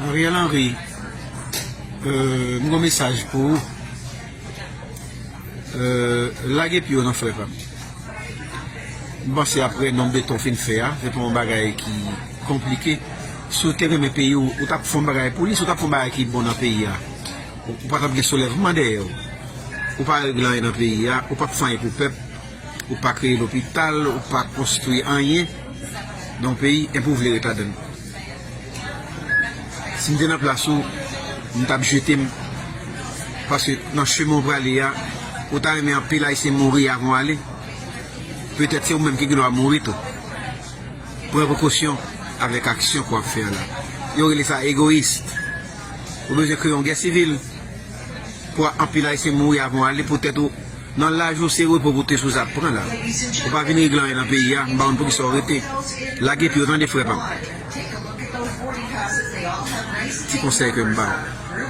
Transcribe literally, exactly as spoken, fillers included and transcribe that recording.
Ariel Henry, euh, m gon mesaj pou ou. Euh, lage pye w nan, frè pa m. M panse apre nonm beton fin fè a, se pa yon bagay ki konplike. Si w te renmen peyi w, ou t ap fè yon bagay pou li, si w t ap fè yon bagay ki bon nan peyi a, ou, ou pa t ap gen soulèvman dèyè w. Ou pa regle anyen nan peyi a, ou p ap fè anyen pou pèp, ou pa kreye lopital, ou pa konstwi anyen nan yon peyi, enpi w vle ret ladan l. Si m te nan plas ou, m t ap jete m. Paske nan chemen w prale a, ou ta renmen anpil Ayisyen mouri avan w ale. Petèt se ou menm ki gen dwa mouri tou. Pran prekosyon avèk aksyon ke w ap fè a la. Yo rele sa egoyis. Ou bezwen kreye yon gè sivil pou anpil Ayisyen mouri avan w ale, poutèt ou nan laj ou se repo pou te sou sa ap pran la. Ou pa vin regle anyen nan peyi a, m pa konn poukisa w rete. Lage pye w tande, frè pa m. Ti konsèy ke m ba w.